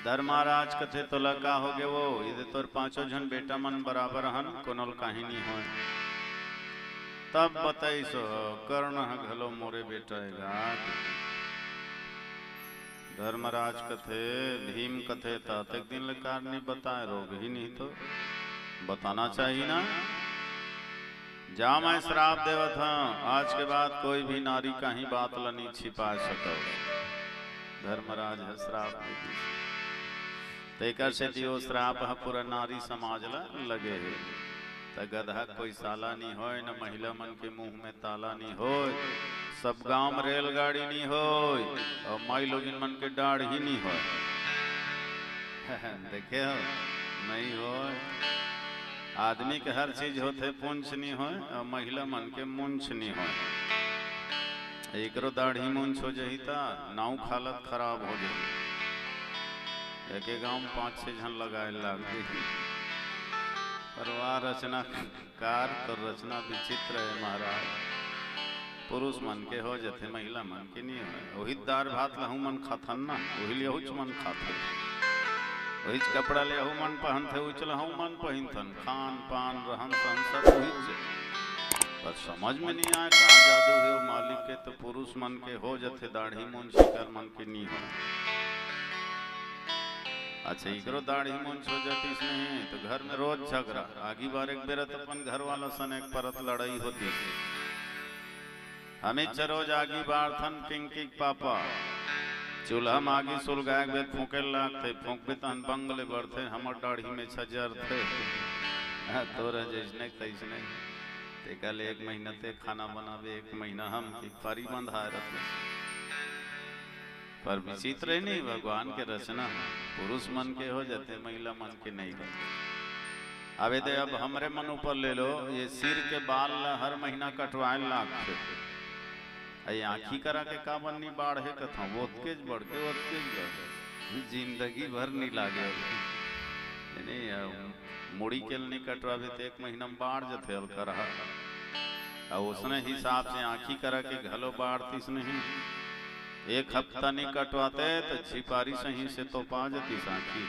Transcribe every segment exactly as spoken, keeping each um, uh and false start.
धर्मराज कथे, "तोला का होगे वो? इदे तोर पांचों झन बेटा मन बराबर हन, कोनो ल काहीं नी होय।" तब बताइस, "कर्ण ह घलो मोरे बेटा हे गा।" धर्मराज कथे, "भीम कथे, त अतेक दिन ले कारन नी बताय, रोगही नहीं तो बताना चाहिए ना।" जा, मैं श्राप देवत हंव, आज के बाद कोई भी नारी काहीं बात ल नी छिपा सकव। धर्मराज ह श्राप दे दिस। तेकर सेती ओ श्राप ह पूरा नारी समाज ल लगे हे। त गदहा कोई साला नी होय, न महिला मन के मुंह में ताला नी होय, सब गांव में रेलगाड़ी नी होय, अउ माई लोगिन मन के डाढ़ही नी होय। देखे हो, नहीं होय। आदमी के हर चीज होथे, पूंछ नी होय, अउ महिला मन के मूंछ नी होय। एकरो दाढ़ी मूंछ हो जही त नाऊ खालत खराब हो जही। एके गांव में पांच छह झन लगाए लाग जही। पर वाह रचनाकार, तो रचना विचित्र हे महाराज। पुरुष मन के हो जथे, महिला मन के नी होय। ओही दार भात ल हमू मन खाथन ना, ओही ले अहूच मन खाथे। ओहीच कपड़ा ले अहू मन पहनथे, उच ल हमू मन पहिनथन। खान पान, रहन सहन सब ओहीच हे। पर समझ में नी आय, का जादू हे ओ मालिक के, तो पुरुष मन के हो जथे दाढ़ी मूंछ, एकर मन के नी होय। अच्छा, एकरो दाढ़ी मूंछ हो जतिस नहीं, तो घर में रोज झगड़ा। आगी बारे के बेरा त अपन घर वाला सन एक परत लड़ाई होतिस। हमेशा रोज आगी बारथन पिंकी के पापा। चूल्हा म आगी सुलगाए के बेर फूंके लागथे, फूंकबे तहन बंग ले बरथे, हमर डाढ़ी में छजरथे। हाँ, तोरा जैसने तैसने। तेकर ले एक महीना ते खाना बनाबे, एक महीना हम, एक पारी बंधाए रथे। पर विचित्र हे नहीं, भगवान के रचना पुरुष मन के हो जथे, महिला मन के नहीं होय। अबे दे, अब हमरे मन ऊपर ले लो, ये सिर के बाल ला हर महीना कटवाए लागथे। अई आँखी करा के काबर नी बाढ़े कथंव, ओतकेच बढ़ के, ओतकेच बढ़। जिंदगी भर नी लागे। नहीं, अब मुड़ी के ल नी कटवाबे त एक महीना में बाढ़ जथे अलकरहा। अउ ओसने हिसाब से आँखी करा के घलो बाढ़तिस नहीं। एक हफ्ता नी कटवाते त झिपारी सही से तोपा जतिस आँखी।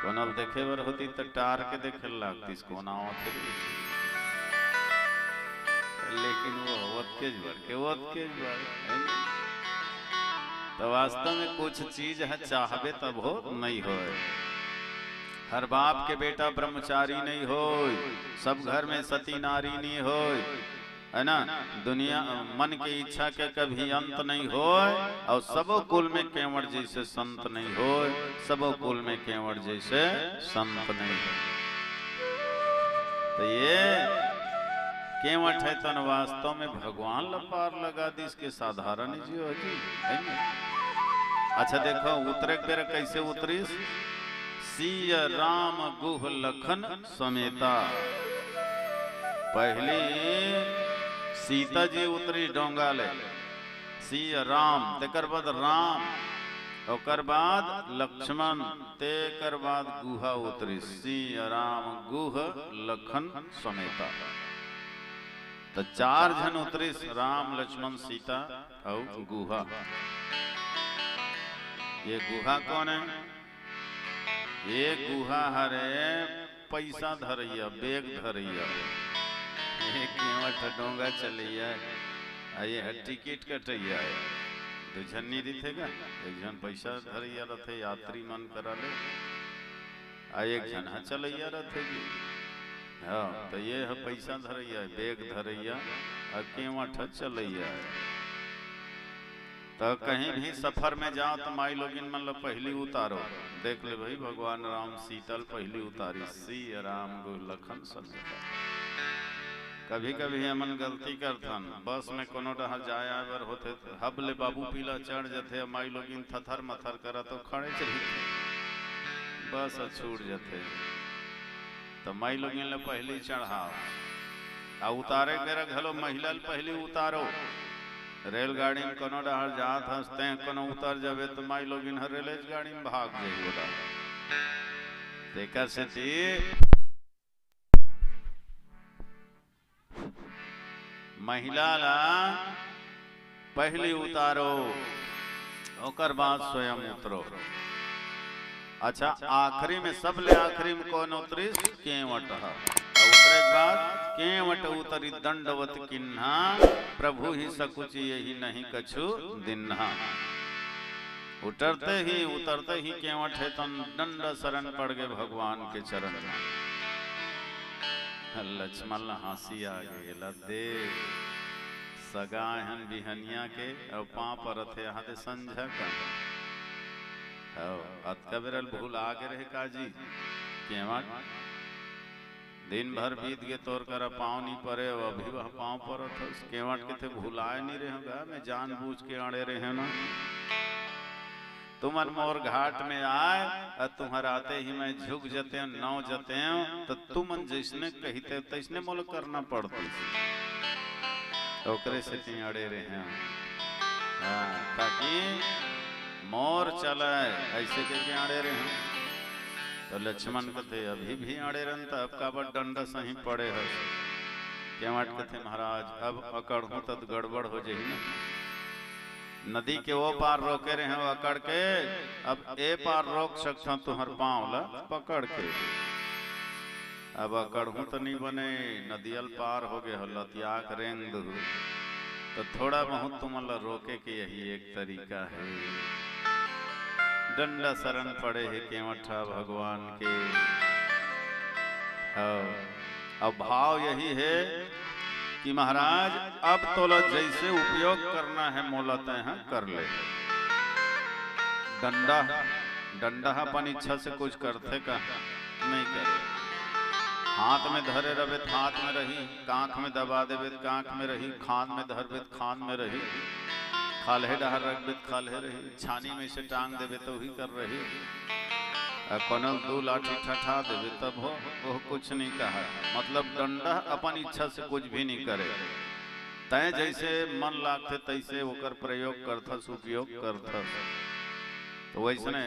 कोनो ल देखे बर होतिस त टार के देखे ल लागतिस, कोन आवत हे। लेकिन वो ओतकेच बढ़ के, ओतकेच बढ़, है ना? त वास्तव में कुछ चीज ह चाहबे तभो नहीं होय। हर बाप के बेटा ब्रह्मचारी नहीं होय, सब घर में सती नारी नहीं होय, है ना? दुनिया, मन के इच्छा के कभी अंत नहीं होय, अउ सबो कुल में केवट जैसे संत नहीं होय, सबो कुल में केवट जैसे संत नहीं होय। त ये केवट हे तन वास्तव में भगवान ल पार लगा दिस के साधारण जी हो जी, है ना? अच्छा देखो, उतरे के बेरा कैसे उतरिस? सिय राम गुह लखन समेता। पहली सीता जी उतरी डोंगा ले, सिय राम, तेकर बाद राम, ओकर बाद लक्ष्मण, तेकर बाद गुहा उतरी, सिय राम गुह लखन समेता। त चार झन उतरिस, राम, लक्ष्मण, सीता अउ गुहा। ये गुहा कोन हे? ये गुहा हरे पैसा धरइया, bag धरइया। ये केवट डोंगा चलइया, अउ ये ह टिकट कटइया हे। दू झन नी रहिथे गा, एक झन पैसा धरइया रथे, यात्री मन करा ले, अउ एक झन ह चलइया रथे जी। हाँ, त ये ह पैसा धरइया, bag धरइया, अउ केवट ह चलइया हे। त कहीं भी सफर में जाव त माई लोगिन मन ल पहिली उतारो। देख ले भई, भगवान राम सीता ल पहिली उतारिस, सिय राम गुह लखन समेता। कभी-कभी हमन गलती करथन, बस में कोनो डहर जाय आय बर होथे, त हब ले बाबू पीला चढ़ जथे, माई लोगिन थथर मथर करत तो खड़ेच रहिथे, बस ह छूट जथे। त माई लोगिन ल पहिली चढ़ाव, अउ उतारे के बेरा घलो महिला ल पहिली उतारो। रेलगाड़ी में कोनो डहर जात हस, तें कोनो उतर जाबे, त माई लोगिन हर रेलेच गाड़ी में भाग जाही ओला। तेकर सेती महिला ला पहिली उतारो। ओकर बाद स्वयं उतरो। अच्छा, आखिरी में, सबले आखिरी में कौन उतरिस? केवट ह। अउ उतरे के बाद, "केवट उतरी दंडवत किन्हा, प्रभु ही सकुच यही नहीं कछु दिन्हा।" उतरते ही, उतरते ही केवट हे तो डंडा शरण पड़ गे भगवान के चरण में। लक्ष्मण ला हंसी आ गे, "ला दे, सगा हन बिहनिया के, अउ पांव परत हे, यहाँ दे संझा का।" हव, अतका बेरा ल भुला गे रहे का जी? केवट, दिन भर बीत गे, तोर करा पांव नी परे, अउ अभी वह पांव परत हस। केवट कथे, "भुलाए नी रहे गा, मैं जानबूझ के अड़े रहे ना। तुमन मोर घाट में आए, अउ तुम्हर आते ही मैं झुक जतेंव, नव जतेंव, त तुमन जइसने कहिते, तइसने मोला करना पड़तिस। ओकरे सेती अड़े रहे हंव।" हाँ, ताकि मोर चलय, अइसे कहिके अड़े रहे हंव। त लक्ष्मण कथे, "अभी भी अड़े रहन, त अब काबर डंडा सही पड़े हस?" केवट कथे, "महाराज, अब अकड़हूं त गड़बड़ हो जही ना। नदी के ओ पार रोके रहे हंव अकड़ के, अब ए पार रोक सकथंव तुंहर पांव ला पकड़ के। अब अकड़हूं त नी बने, नदिया ल पार हो गे हंव, लतिया के रेंग दुहूं। त थोड़ा बहुत तुमन ला रोके के यही एक तरीका हे।" डंडा शरण पड़े हे केवट ह भगवान के। हव। अब भाव यही हे कि महाराज, अब तोला जइसे उपयोग करना हे, मोला तैं ह कर ले। डंडा, डंडा ह अपन इच्छा से कुछ करथे का? नहीं करे। हाथ में धरे रहबे त हाथ में रही, कांख में दबा देबे त कांख में रही, खांद में धरबे त खांद में रही, खाल्हे डहर रखबे त खाल्हे रही, छानी में से टांग देबे त उही कर रही, अउ कोनो दू लाठी ठठा देबे तब हो, वो कुछ नहीं कहा। मतलब डंडा अपन इच्छा से कुछ भी नहीं करे, तैं जइसे मन लागथे तइसे ओकर प्रयोग करथस, उपयोग करथस। त वइसने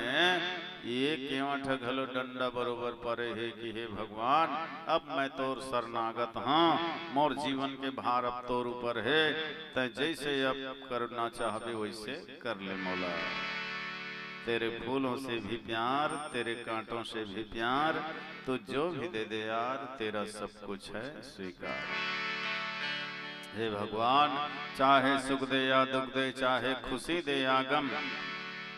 ये केवट ह घलो डंडा बरोबर परे हे कि हे भगवान, अब मैं तोर शरणागत हंव, मोर जीवन के भार अब तोर ऊपर हे, तैं जइसे अब करना चाहबे वइसे कर ले मोला। तेरे फूलों से भी प्यार, तेरे कांटों से भी प्यार, तू जो भी दे दे यार, तेरा सब कुछ है स्वीकार। हे भगवान, चाहे सुख दे या दुख दे, चाहे खुशी दे या गम,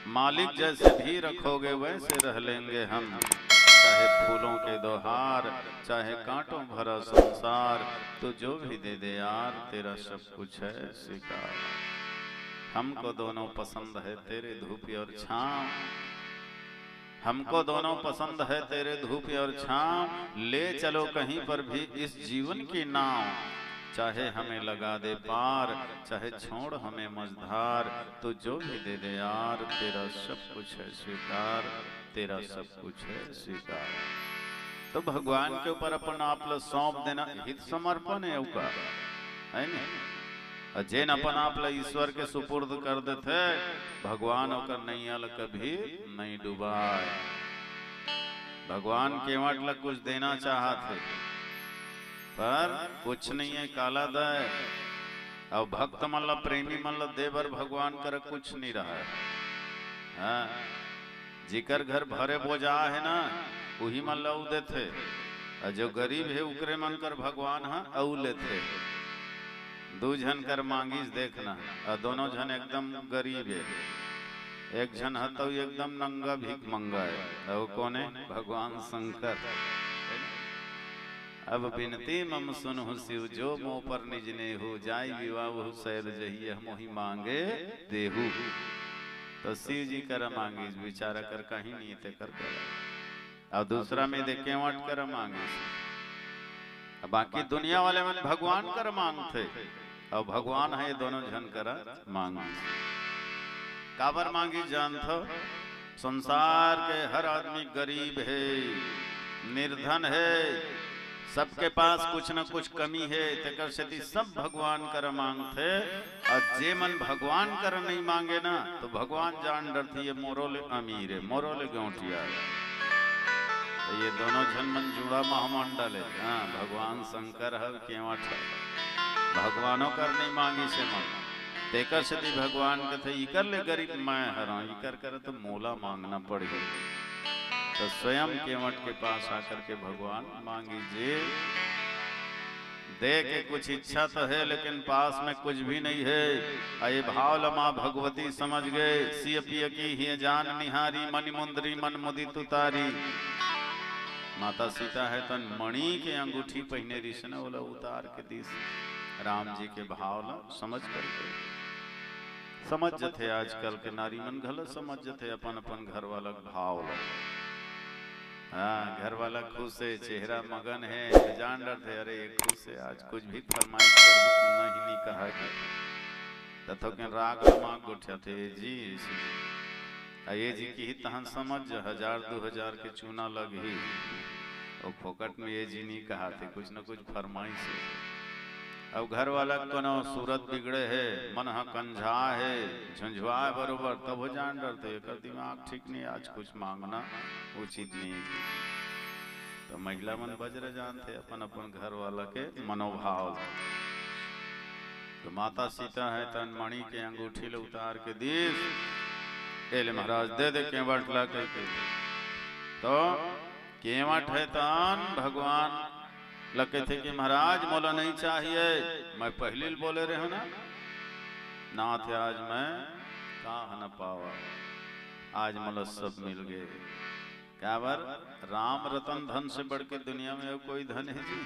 मालिक जैसे भी रखोगे वैसे रह लेंगे हम। चाहे फूलों के दो हार, चाहे कांटों भरा संसार, तू जो भी दे दे यार, तेरा सब कुछ है स्वीकार। हमको दोनों पसंद है, तेरे धूप और छांव। हमको दोनों पसंद है, तेरे धूप और छांव। ले चलो कहीं पर भी इस जीवन की नाव। चाहे हमें लगा दे पार, चाहे छोड़ हमें मझधार, तू जो भी दे दे यार, तेरा सब कुछ है स्वीकार, तेरा सब कुछ है स्वीकार। तो भगवान के ऊपर अपन आप ला सौंप देना, हित समर्पण हे ओकर, है नी? अउ जेन अपन आप ला ईश्वर के सुपुर्द कर देथे, भगवान ओकर नैया ला कभी नहीं डुबाय। भगवान केवट ला कुछ देना चाहत हे, पर कुछ नहीं हे, काला दय। अउ भक्त मन ला, प्रेमी मन ला दे बर भगवान करा कुछ नहीं रहय। हाँ, जेकर घर भरे बोझा हे ना, उही मन ला अउ देथे। अउ जो गरीब हे, उकरे मन कर भगवान ह अउ लेथे। दू झन कर मांगिस देखना, अउ दोनों झन एकदम गरीब हे। एक झन ह तो एकदम नंगा भीख मंगा हे। अउ कोने? भगवान शंकर। अब बिनती मम सुनहु सिव, जो मो पर निज नेहु, जाई विवाह वहु सैल जहिया, मोहि मांगे देहु। तो शिव जी करा मांगिस, बिचारा कर कहीं नहीं, तेकर करा। अउ दूसरा में दे केवट करा मांगिस। अब बाकी दुनिया वाले मन भगवान करा मांगथे, अउ भगवान ह ये दोनों झन करा मांगिस। काबर मांगिस जानथव? संसार के हर आदमी गरीब हे, निर्धन हे, सबके पास कुछ न कुछ कमी हे, तेकर सेती सब भगवान करा मांगथे। अउ जे मन भगवान करा नहीं मांगे ना, तो भगवान जान डरथे, ये मोरो ले अमीर हे, मोरो ले गौंटिया हे। तो ये दोनों झन मन जुड़ा महामंडल हे। हाँ, भगवान शंकर हव, केवट हव, भगवानों कर नहीं मांगिस हे मन। तेकर सेती भगवान कथे, "इकर ले गरीब मैं हरंव, इकर करा तो मोला मांगना पड़ही।" तो स्वयं केवट के पास आकर के भगवान मांगी जे दे के कुछ इच्छा तो हे, लेकिन पास में कुछ भी नहीं हे। आ ये भाव ल माँ भगवती समझ गे, "सिय पिय की हिय जान निहारी, मणि मुंदरी मन मुदित उतारी।" माता सीता हे तन मणि के अंगूठी पहिने रिहिस न, ओला उतार के दिस। राम जी के भाव ल समझ करके समझ जथे, आजकल के नारी मन घलो समझ जथे अपन अपन घर वाला के भाव ल। हाँ, घर वाला खुश हे, चेहरा मगन हे, तो जान डरथे, "अरे, ये खुश हे, आज कुछ भी फरमाइश कर नहीं, नहीं कहा के।" त थोकिन राग ल मांग गोठियाथे, "ए जी, ऐसे।" आ ये जी किही तहन समझ जा, हजार दू हजार के चूना लगही, वो फोकट में ये जी नहीं कहाथे, कुछ न कुछ फरमाइश हे। अब घर वाला के कोनो सूरत बिगड़े हे, मन ह कंझा हे, झुंझुआ हे बरोबर, तब वो जान डरथे, "एकर दिमाग ठीक नहीं, आज कुछ मांगना उचित नहीं।" तो महिला मन बजर जानथे अपन अपन घर वाला के मनोभाव। तो माता सीता हे तन मणि के अंगूठी ल उतार के दिस, "ए ले महाराज, दे दे केवट ला," कहिके। तो केवट हे तन भगवान ल कहिथे कि, "महाराज, मोला नहीं चाहिए, मैं पहिली ल बोले रहेंव ना, नाथ, आज मैं का न पावा, आज मोला सब मिल गे।" काबर? राम रतन धन से बढ़ के दुनिया में अउ कोई धन हे जी?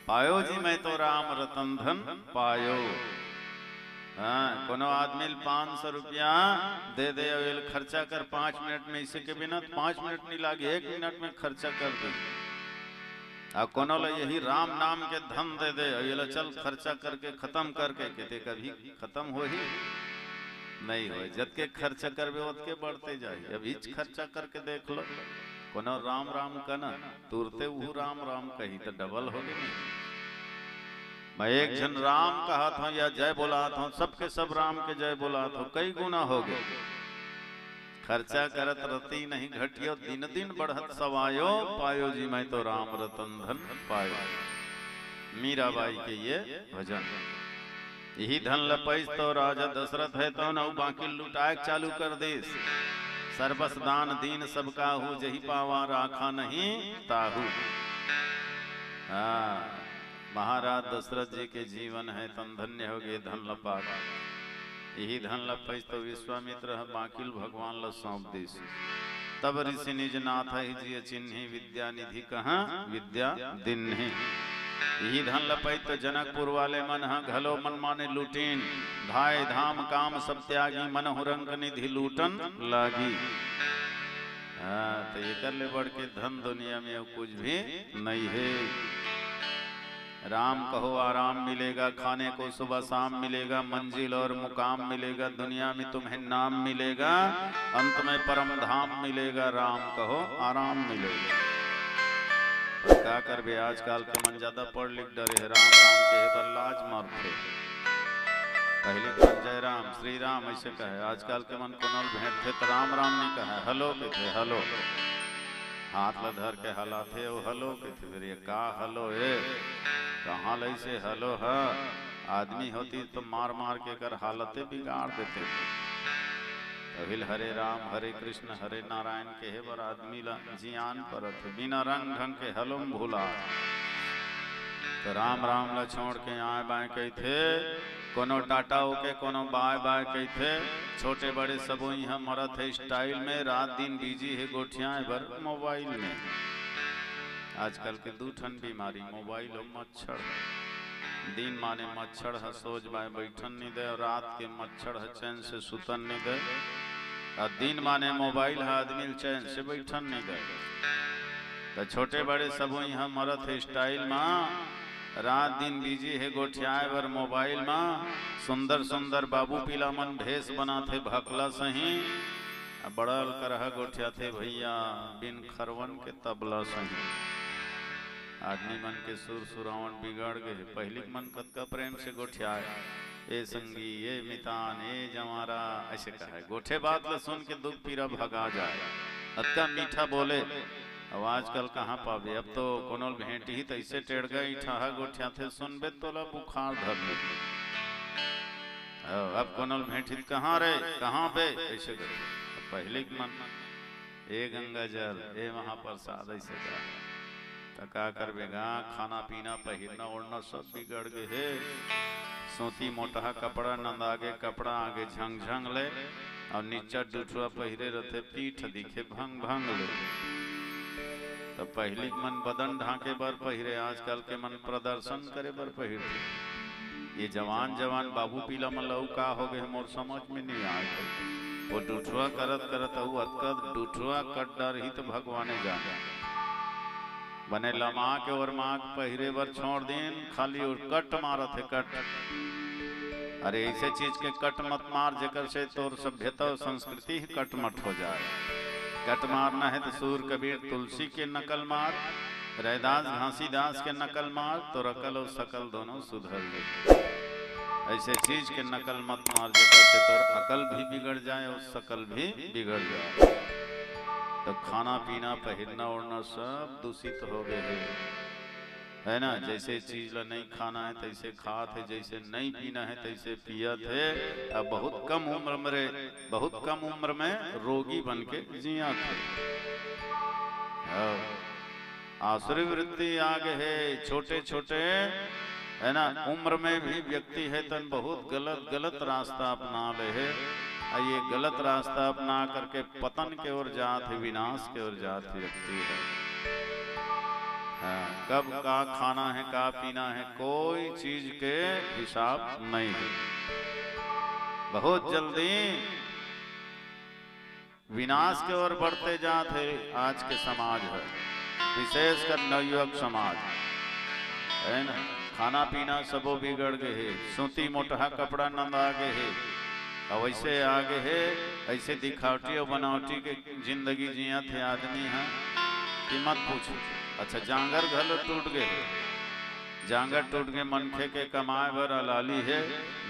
पायो जी मैं तो राम रतन धन पायो। हाँ, कोनो आदमी ल पाँच सौ रुपया दे दे, अउ एला खर्चा कर पाँच मिनट में, इसे के बिना पाँच मिनट नहीं लागे, एक मिनट में खर्चा कर दे। आ कोनो ल यही राम नाम के धन दे दे, अउ एला चल खर्चा करके खतम करके, कहिथे कभी खतम होही? नहीं होय। जतके खर्चा करबे, ओतके बढ़ते जाही। अभी खर्चा करके देख लो, कोनो राम राम कना, तुरते उहू राम राम कही, त डबल होगे नहीं। मैं एक झन राम कहत हंव या जय बोलात हंव, सबके सब राम के जय बोलात हंव, कई गुना होगे। खर्चा करत रति नहीं घटियो, दिन दिन बढ़त सवायो, पायो जी मैं तो राम रतन धन पायो। मीराबाई के ये भजन। इही धन ल पइस तो राजा दशरथ हे तौन, अउ बाकी लुटाए के चालू कर दिस। सरबस दान दीन सब काहू, जही पावा राखा नहीं ताहू। हाँ, महाराज दशरथ जी के जीवन हे तन धन्य होगे धन ल पाके। इही धन ल पइस तो विश्वामित्र ह बाकी ल भगवान ल सौंप दिस। तब ऋषि निज नाथ ही जिय चिन्ही, विद्या निधि कहाँ विद्या दिन्ही। इही धन ल पइस तो जनकपुर वाले मन ह घलो मनमाने लूटिन। धाय धाम काम सब त्यागी, मनहु रंक निधि लूटन लागी। हाँ, तो एकर ले बढ़ के धन दुनिया में अउ कुछ भी नहीं हे। राम कहो आराम मिलेगा, खाने को सुबह शाम मिलेगा, मंजिल और मुकाम मिलेगा, दुनिया में तुम्हें नाम मिलेगा, अंत में परम धाम मिलेगा। राम कहो आराम मिलेगा। का करबे, आजकल के मन ज्यादा पढ़ लिख डरे हे, राम राम कहे बर लाज मरथे। पहली बार जय राम, श्री राम ऐसे कहे, आजकल के मन कोनो ल भेंटथे त राम राम नहीं कहे, हेलो कहिथे, हेलो। हाथ ल धर के हलाथे, ओ हेलो कहिथे, फिर ये का हेलो ए? कहाँ लइसे हेलो ह? आदमी होती तो मार मार के एकर हालते बिगाड़ देते। तभी ल हरे राम, हरे कृष्ण, हरे नारायण कहे बर आदमी ला जियान परत हे, बिना रंग ढंग के हेलो म भुला। तो राम राम ला छोड़ के आए बाएं कहिथे, कोनो टाटा ओके, कोनो बाय बाय कहिथे। छोटे बड़े सबो इहाँ मरत हे style में, रात दिन busy हे गोठियाए बर mobile में। आजकल के दू ठन बीमारी, mobile अउ मच्छर। दिन माने मच्छर ह सोज बाय बैठन नी दे, अउ रात के मच्छर ह चैन से सुतन नी दे। आ दिन माने mobile ह आदमी ल चैन से बैठन नी दे। त छोटे बड़े सबो इहाँ मरत हे style मा, रात दिन busy हे गोठियाए बर mobile मा। सुंदर सुंदर बाबू पीला मन भेष बनाथे भकला सही, आ बड़ल करहा गोठियाथे भैया बिन खरवन के तबला सही। आदमी मन के सुर सुरावन बिगड़ गे हे। पहिली के मन कतका प्रेम से गोठियाए, "ए संगी, ए मितान, ए जंवारा," ऐसे कहे। गोठे बात ल सुन के दुख पीरा भगा जाए। अतका मीठा बोले। अब आजकल कहाँ पाबे? अब तो कोनो ल भेंटही त ऐसे टेड़गा इठाहा गोठियाथे, सुनबे तोला बुखार धर ले। अब कोनो ल भेंटित, "कहाँ रे, कहाँ बे?" ऐसे कर। अब पहिली के मन, "ए गंगा जल, ए महाप्रसाद", ऐसे कर। त का करबे गा, खाना पीना, पहिरना ओढ़ना सब बिगड़ गे हे। सूती मोटहा कपड़ा, नंदा गे कपड़ा, आगे झंग झंग ले, अउ नीचा डुठुआ पहिरे रथे, पीठ दिखे भंग भंग ले। त पहिली के मन बदन ढांके बर पहिरे, आजकल के मन प्रदर्शन करे बर पहिरथे। ये जवान जवान बाबू पीला मन ला अउ का हो गे, मोर समझ में नहीं आए। वो डुठुआ करत करत अउ अतका डुठुआ कट डरही त भगवाने जाने। बने लमा के ओरमा के पहिरे बर छोड़ दिन, खाली और कट मारत हे, कट। अरे, ऐसे चीज के कट मत मार, जेकर से तोर सभ्यता और संस्कृति ही कटमट हो जाए। कट मारना है तो सूर कबीर तुलसी के नकल मार, रैदास घासीदास के नकल मार, तोर अकल और सकल दोनों सुधर जाए। ऐसे चीज के नकल मत मार, जेकर से तोर अकल भी बिगड़ जाए और सकल भी बिगड़ जाए। तो खाना पीना, पहिरना ओढ़ना सब दूषित हो गए है, है ना? जैसे चीज ला नहीं खाना है, तैसे खात है, जैसे नहीं पीना है, तैसे पियत है। अब बहुत कम उम्र में रे, बहुत कम उम्र में रोगी बन के जियत है। हाँ। आसुरी वृत्ति आ गे हे, छोटे छोटे, है ना, उम्र में भी व्यक्ति है तन बहुत गलत, गलत रास्ता अपना ले हे। आ ये गलत रास्ता अपना करके पतन के ओर जात है, विनाश के ओर जात है व्यक्ति है। हाँ, कब का खाना है, का पीना है, कोई चीज के हिसाब नहीं है। बहुत जल्दी विनाश के ओर बढ़ते जात है आज के समाज है, विशेषकर नवयुवक समाज, है ना? खाना पीना सबो बिगड़ गए है, सूती मोटहा कपड़ा नंदा गए है, अब ऐसे आ गए है, ऐसे दिखावटी और बनावटी के जिंदगी जियत है आदमी है कि मत पूछो। अच्छा, जांगर घलो टूट गए है, जांगर टूट के मनखे के कमाए बर अलाली हे,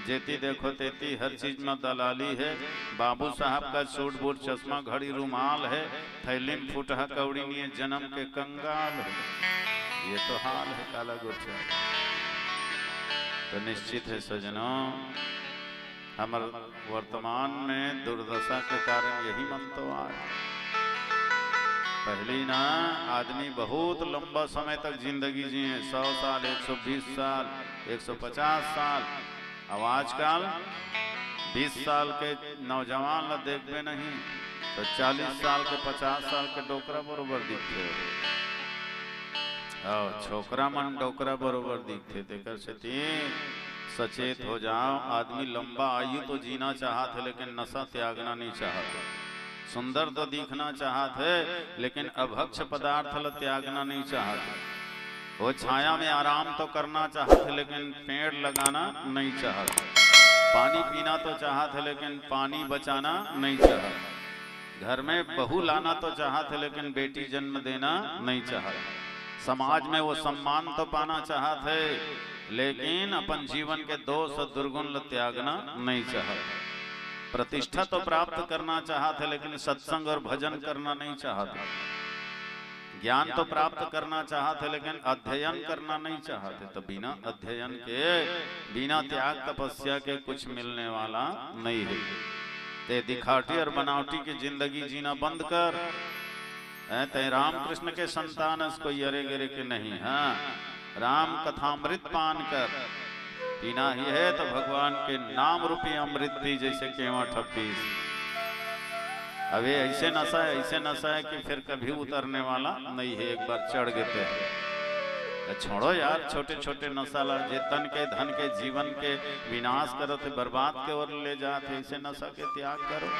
जेती देखो तेती हर चीज म दलाली हे। बाबू साहब का सूट बूट, चश्मा, घड़ी, रुमाल हे, थैली म फुटहा कौड़ी निये जनम के कंगाल हे। ये तो हाल हे काला गोठिया। तो निश्चित हे सजनों, हमर वर्तमान में दुर्दशा के कारण यही मन तो आय। पहली ना, आदमी बहुत लंबा समय तक जिंदगी जिए, सौ साल, एक सौ बीस साल, एक सौ पचास साल। अब आजकल बीस साल के नौजवान ला देखबे नहीं तो चालीस साल के, पचास साल के डोकरा बरोबर दिखथे। हाँ, छोकरा मन डोकरा बरोबर दिखथे। तेकर सेती सचेत हो जाओ, आदमी लंबा आयु तो जीना चाहत हे, लेकिन नशा त्यागना नहीं चाहत हे। सुंदर तो दिखना चाहत हे, लेकिन अभक्ष पदार्थ ल त्यागना नहीं चाहत हे। वो छाया में आराम तो करना चाहत हे, लेकिन पेड़ लगाना नहीं चाहत हे। पानी पीना तो चाहत हे, लेकिन पानी बचाना नहीं चाहत हे। घर में बहू लाना तो चाहत हे, लेकिन बेटी जन्म देना नहीं चाहत। समाज में वो सम्मान तो पाना चाहत हे, लेकिन अपन जीवन के दोष और दुर्गुण ल त्यागना नहीं चाहत। प्रतिष्ठा तो प्राप्त करना चाहत हे, लेकिन सत्संग और भजन करना नहीं चाहत। ज्ञान तो प्राप्त करना चाहत हे, लेकिन अध्ययन करना नहीं चाहत हे। तो बिना अध्ययन के, बिना त्याग तपस्या के कुछ मिलने वाला नहीं हे। ते दिखावटी और बनावटी की जिंदगी जीना बंद कर। हैं, ते रामकृष्ण के संतान अस, कोई अरे गरे के नहीं। हाँ, राम कथामृत पान कर। पीना ही हे तो भगवान के नाम रूपी अमृत पी, जैसे केवट ह पीस। अब ये ऐसे नशा है, ऐसे नशा है कि फिर कभी उतरने वाला नहीं है, एक बार चढ़ गे ते। तो छोड़ो यार, छोटे छोटे नशा ला, जे तन के, धन के, जीवन के विनाश करत हे, बर्बाद के ओर ले जात हे, ऐसे नशा के त्याग करो।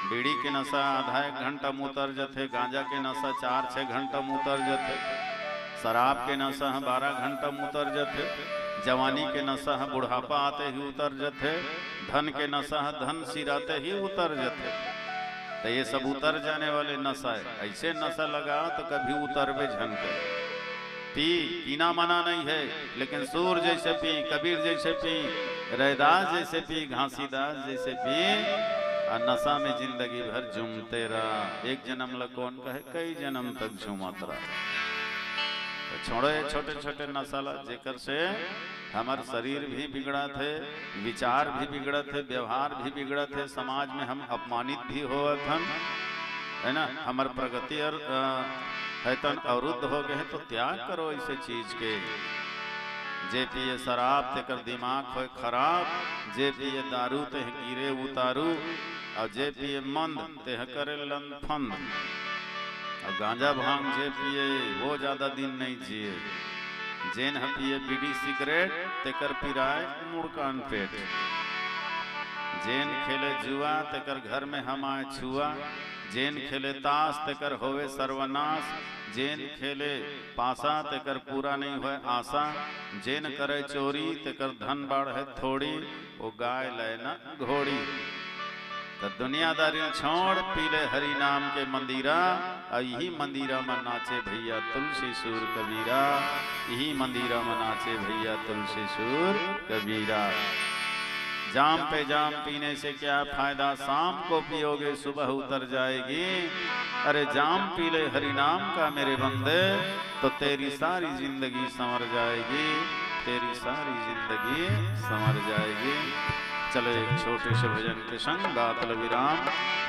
बीड़ी के नशा आधा एक घंटा में उतर जथे, गांजा के नशा चार छह घंटा में उतर जथे, शराब के नशा ह बारह घंटा में उतर जथे, जवानी के नशा ह बुढ़ापा आते ही उतर जथे, धन के नशा ह धन सिराते ही उतर जथे। तो ये सब उतर जाने वाले नशा है। ऐसे नशा लगाओ तो कभी उतरबे झन करे। पी, पीना मना नहीं है, लेकिन सूर जैसे पी, कबीर जैसे पी, रैदास जैसे पी, घासीदास जैसे पी, और नशा में जिंदगी भर झूमते रहा। एक जन्म ला कौन कहे, कई जन्म तक झूमत रहा। छोड़ो ये छोटे-छोटे नशा ला, जेकर से हमर शरीर भी बिगड़त हे, विचार भी बिगड़त हे, व्यवहार भी बिगड़त हे, समाज में हम अपमानित भी होवत हन, है ना? हमर प्रगति अर, अ, है तन अवरुद्ध हो गए हे, तो त्याग करो ऐसे चीज के। जे पिए शराब, तेकर दिमाग होय खराब, जे पिए दारू, तेह गिरे उतारू, अउ जे पिए मंद, तेह करे लंदफंद। अउ गांजा भांग जे पिए, वो ज्यादा दिन नहीं जिए। जेन ह पिए बीड़ी सिगरेट, तेकर पिराए मुड़कान पेट। जेन खेले जुआ, तेकर घर में हमाए छुआ। जेन खेले ताश, तेकर होवे सर्वनाश। जेन खेले पासा, तेकर पूरा नहीं होए आशा। जेन करे चोरी, तेकर धन बाढ़े थोड़ी, वो गाय लय न घोड़ी। त दुनियादारी छोड़, पी ले हरि नाम के मंदीरा, अउ इही मंदीरा म नाचे भैया तुलसी सूर कबीरा, इही मंदीरा म नाचे भैया तुलसी सूर कबीरा। जाम पे जाम पीने से क्या फायदा, शाम को पियोगे सुबह उतर जाएगी। अरे जाम पी ले हरि नाम का मेरे बंदे, तो तेरी सारी जिंदगी संवर जाएगी, तेरी सारी जिंदगी संवर जाएगी। चलो एक छोटे से भजन के संग गात ल विराम।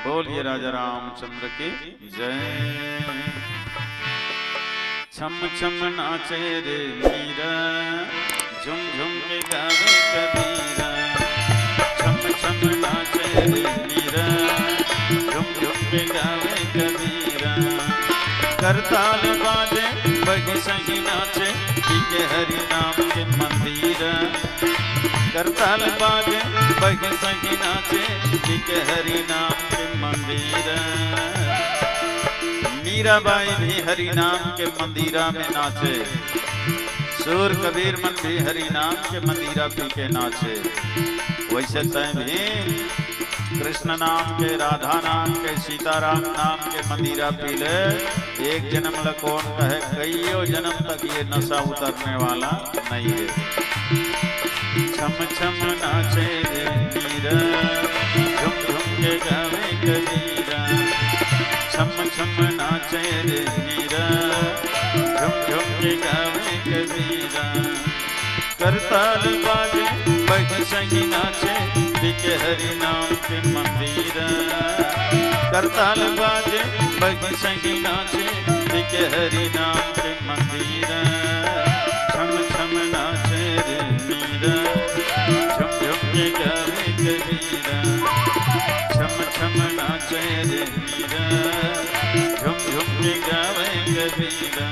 बोलिए राजा रामचंद्र की जय। छम छम नाचे रे मीरा, झुम झुम के गावे कबीरा। छम छम नाचे रे मीरा, झुम झुम के गावे कबीरा। करताल बाजे बगी संगी नाचे, पी के हरि नाम के मंदीरा। करताल बाजे बगी संगी नाचे, पी के हरि नाम के मंदीरा। मीराबाई भी हरि नाम के मंदीरा में नाचे, सूर कबीर मन भी हरि नाम के मंदीरा पी के नाचे। वैसे तय भी कृष्ण नाम के, राधा नाम के, सीताराम नाम के मंदीरा पी ले, एक जन्म ल कौन कहे, कईयों जन्म तक ये नशा उतरने वाला नहीं है। छम छम नाचे रे मीरा, झुम झुम के गावे कबीरा। छम छम नाचे रे मीरा, झुम झुम के गावे कबीरा। करताल बाजे बगी संगी नाचे, पी के हरि नाम के मंदीरा। करताल बाजे बगी संगी नाचे, पी के हरि नाम के मंदीरा। छम छम नाचे रे मीरा, झुम झुम के गावे कबीरा। छम छम नाचे रे मीरा, झुम झुम के गावे कबीरा।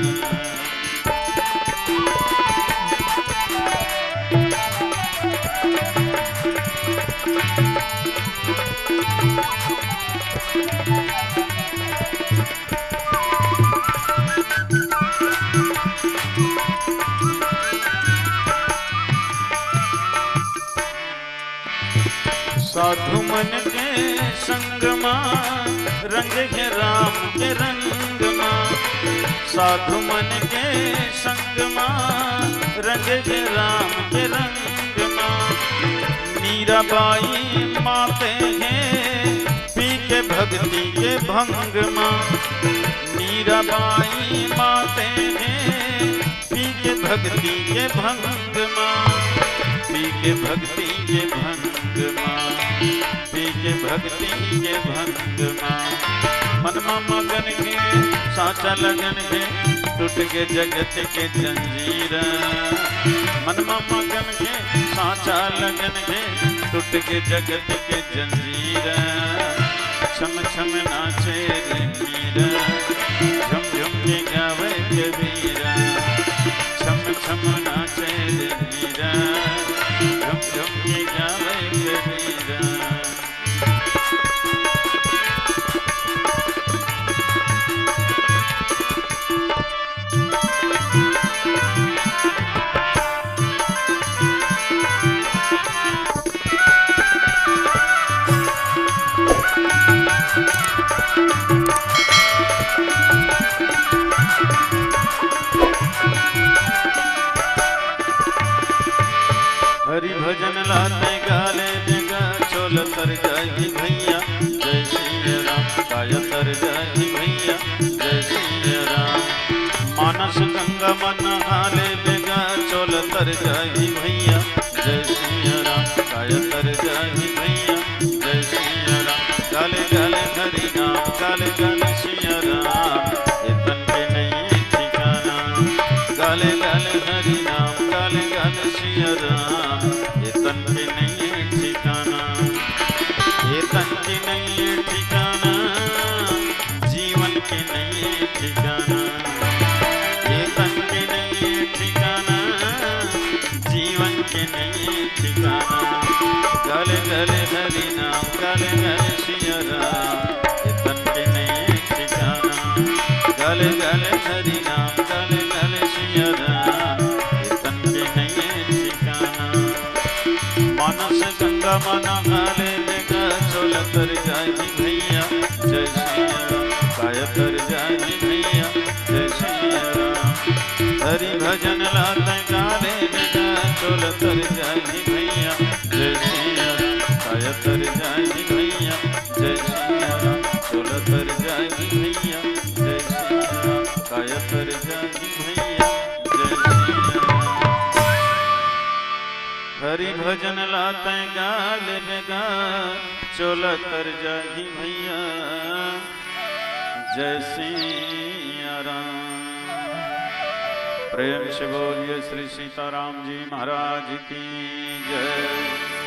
साधु मन के संग मा, रंग हे राम के रंग मा। साधु मन के संग मा, रंग हे राम के रंग मा। मीराबाई माते हे पी के भक्ति के भंग मा। मीराबाई माते हे पी के भक्ति के भंग मा, पी के भक्ति के भंग मा, पी के भक्ति के भंग मा। मन मा मगन हे साचा लगन हे, टूट के जगत के जंजीरा। मन मा मगन हे साचा लगन हे, टूट के जगत के जंजीरा। छम छम नाचे रे मीरा, झुम झुम के गावे कबीरा। छम छम नाचे रे मीरा, झुम झुम के गावे कबीरा। हरि भजन लाते गाले बेगा, चोल तर जाही भैया, जय सिया राम। काया तर जाही भैया, जय सिया राम। मानस गंगा नहा ले बेगा चोला तर जाही भैया, जय सिया राम। काया तर जाही भैया, जय सिया राम। गाले गाले हरि नाम, गाले गाले सिया राम, ए तन के नइये ठिकाना। गाले गाले हरि नाम, गाले गाले सिया राम, ए तन के नइये ठिकाना। ए तन के नइये ठिकाना, जीवन के नइये ठिकाना। ए तन के नइये ठिकाना, जीवन के नइये ठिकाना। गाले गाले हरि नाम, गाले गाले सिया राम, ए तन के नइये ठिकाना। गाले गाले हरि नाम, गाले गाले सिया राम, ए तन के नइये ठिकाना। मानस गंगा मा नहा ले बेगा चोला तर जाही भैया, जय सिया राम। काया तर जाही भैया, जय सिया राम। हरि भजन ला तैं गा ले बेगा चोला तर जाही भैया, जय सिया राम। काया तर जाही भैया, जय सिया राम। चोला तर जाही भैया, जय सिया राम। काया तर जाही भैया, जय सिया राम। हरि भजन ला तैं गा ले बेगा, चोला तर जाही भैया, जय सिया राम। प्रेम से बोलिए श्री सीताराम जी महाराज की जय।